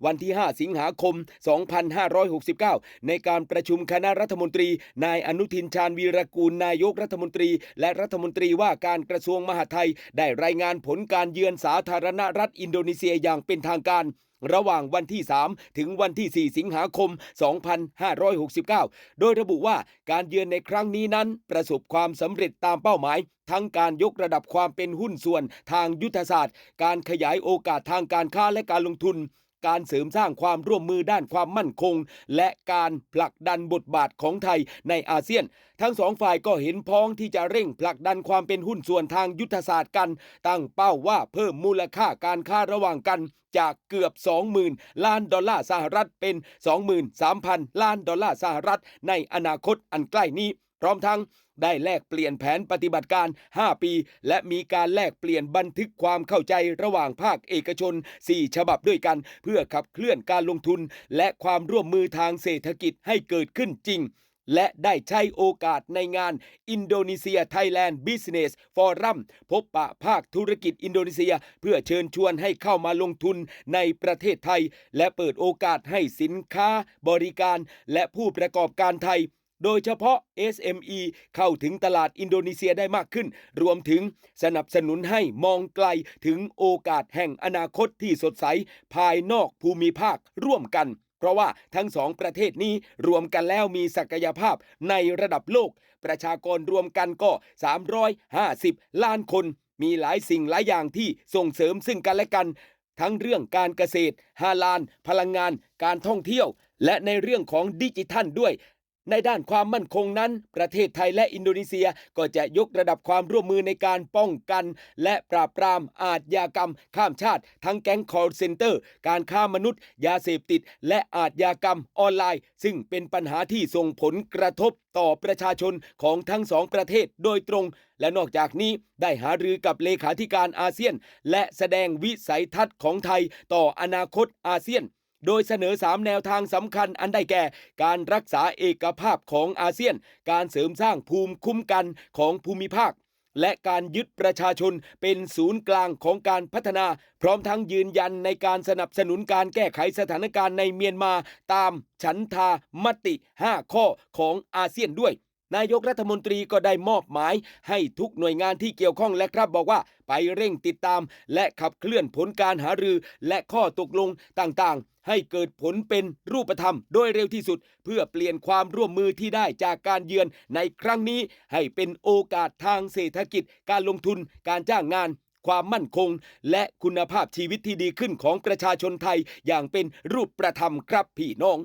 ວັນທີຫ້າ ສິງຫາຄົມ ສອງພັນຫ້າຮ້ອຍຫົກສິບເກົ້າ ໃນການປະຊຸມຄະນະລັດຖະມົນຕີ, ນາຍອະນຸທິນ ຊານວີລະກູນ ນາຍົກລັດຖະມົນຕີ ແລະ ລັດຖະມົນຕີວ່າການກະຊວງມະຫາດໄທ ໄດ້ລາຍງານຜົນການເຢືອນສາທາລະນະລັດອິນໂດເນເຊຍຢ່າງເປັນທາງການ ລະຫວ່າງວັນທີສາມ ເຖິງວັນທີສີ່ ສິງຫາຄົມ ສອງພັນຫ້າຮ້ອຍຫົກສິບເກົ້າ ໂດຍລະບຸວ່າ ການເຢືອນໃນຄັ້ງນີ້ນັ້ນປະສົບຄວາມສຳເລັດຕາມເປົ້າໝາຍ, ທັງການຍົກລະດັບຄວາມເປັນຫຸ້ນສ່ວນທາງຍຸດທະສາດ, ການຂະຫຍາຍໂອກາດທາງການຄ້າ ແລະ ການລົງທຶນ, ການເສີມສ້າງຄວາມຮ່ວມມືດ້ານຄວາມໝັ້ນຄົງ ແລະ ການຜລັກດັນບົດບາດຂອງໄທໃນອາຊຽນ. ທັງສອງຝ່າຍກໍເຫັນພ້ອມທີ່ຈະເລັ່ງຜລັກດັນຄວາມເປັນຫຸ້ນສ່ວນທາງຍຸດທະສາດກັນ, ຕັ້ງເປົ້າວ່າເພີ່ມມູນລະຄ່າການຄ້າລະຫວ່າງກັນ ຈາກເກືອບສອງໝື່ນລ້ານດອນລາສະຫະລັດ ເປັນສອງໝື່ນສາມພັນລ້ານດອນລາສະຫະລັດ ໃນອະນາຄົດອັນໃກ້ນີ້, ພ້ອມທັງໄດ້ແລກປ່ຽນແຜນປະຕິບັດການຫ້າປີ ແລະ ມີການແລກປ່ຽນບັນທຶກຄວາມເຂົ້າໃຈລະຫວ່າງພາກເອກະຊົນສີ່ສະບັບດ້ວຍກັນ ເພື່ອຂັບເຄື່ອນການລົງທຶນ ແລະ ຄວາມຮ່ວມມືທາງເສດຖະກິດໃຫ້ເກີດຂຶ້ນຈິງ. ແລະ ໄດ້ໃຊ້ໂອກາດໃນງານ Indonesia Thailand Business Forum ພົບປະພາກທຸລະກິດອິນໂດເນເຊຍ ເພື່ອເຊີນຊວນໃຫ້ເຂົ້າມາລົງທຶນໃນປະເທດໄທ ແລະ ເປີດໂອກາດໃຫ້ສິນຄ້າ, ບໍລິການ ແລະ ຜູ້ປະກອບການໄທ ໂດຍສະເພາະ SME ເຂົ້າເຖິງຕະຫຼາດອິນໂດເນເຊຍໄດ້ມາກຂຶ້ນ, ລວມເຖິງສະໜັບສະໜູນໃຫ້ມອງໄກເຖິງໂອກາດແຫ່ງອະນາຄົດທີ່ສົດໃສພາຍນອກພູມິພາກຮ່ວມກັນ. ເພາະວ່າທັງສອງປະເທດນີ້ລວມກັນແລ້ວມີສັກກະຍະພາບໃນລະດັບໂລກ, ປະຊາກອນລວມກັນກໍສາມຮ້ອຍຫ້າສິບລ້ານຄົນ, ມີຫຼາຍສິ່ງຫຼາຍຢ່າງທີ່ສົ່ງເສີມຊຶ່ງກັນແລະກັນ, ທັງເລື່ອງການກະເສດ, ຮາລານ, ພະລັງງານ, ການທ່ອງທ່ຽວ ແລະ ໃນເລື່ອງຂອງດິຈິທັນດ້ວຍ. ໃນດ້ານຄວາມໝັ້ນຄົງນັ້ນ, ປະເທດໄທ ແລະ ອິນໂດເນເຊຍ ກໍຈະຍົກລະດັບຄວາມຮ່ວມມືໃນການປ້ອງກັນ ແລະ ປາບປາມອາດຍາກຳຂ້າມຊາດ, ທັງແກັງ call center, ການຄ້າມະນຸດ, ຢາເສບຕິດ ແລະ ອາດຍາກຳອອນລາຍ, ຊຶ່ງເປັນບັນຫາທີ່ສົ່ງຜົນກະທົບຕໍ່ປະຊາຊົນຂອງທັງສອງປະເທດໂດຍຕຣົງ. ແລະ ນອກຈາກນີ້, ໄດ້ຫາລືກັບເລຂາທິການອາຊຽນ ແລະ ສະແດງວິໄສທັດຂອງໄທຕໍ່ອະນາຄົດອາຊຽນ, ໂດຍສະເໜີສາມແນວທາງສຳຄັນ ອັນໄດ້ແກ່ ການຮັກສາເອກະພາບຂອງອາຊຽນ, ການເສີມສ້າງພູມຄຸ້ມກັນຂອງພູມິພາກ ແລະ ການຍຶດປະຊາຊົນເປັນສູນກາງຂອງການພັດທະນາ, ພ້ອມທັງຢືນຢັນໃນການສະໜັບສະໜູນການແກ້ໄຂສະຖານະການໃນມຽນມາຕາມສັນທາມະຕິຫ້າຂໍ້ຂອງອາຊຽນດ້ວຍ. ນາຍົກລັດຖະມົນຕີກໍໄດ້ມອບໝາຍໃຫ້ທຸກໜ່ວຍງານທີ່ກ່ຽວຂ້ອງ ແລະ ກະບອກວ່າໄປເລັ່ງຕິດຕາມ ແລະ ຂັບເຄື່ອນຜົນການຫາລື ແລະ ຂໍ້ຕົກລົງຕ່າງໆ ໃຫ້ເກີດຜົນເປັນຮູບປະທຳໂດຍເລັວທີ່ສຸດ, ເພື່ອປ່ຽນຄວາມຮ່ວມມືທີ່ໄດ້ຈາກການເຢືອນໃນຄັ້ງນີ້ ໃຫ້ເປັນໂອກາດທາງເສດຖະກິດ, ການລົງທຶນ, ການຈ້າງງານ, ຄວາມໝັ້ນຄົງ ແລະ ຄຸນນະພາບຊີວິດທີ່ດີຂຶ້ນຂອງປະຊາຊົນໄທຢ່າງເປັນຮູບປະທຳ ຄັບພີ່ນ້ອງ.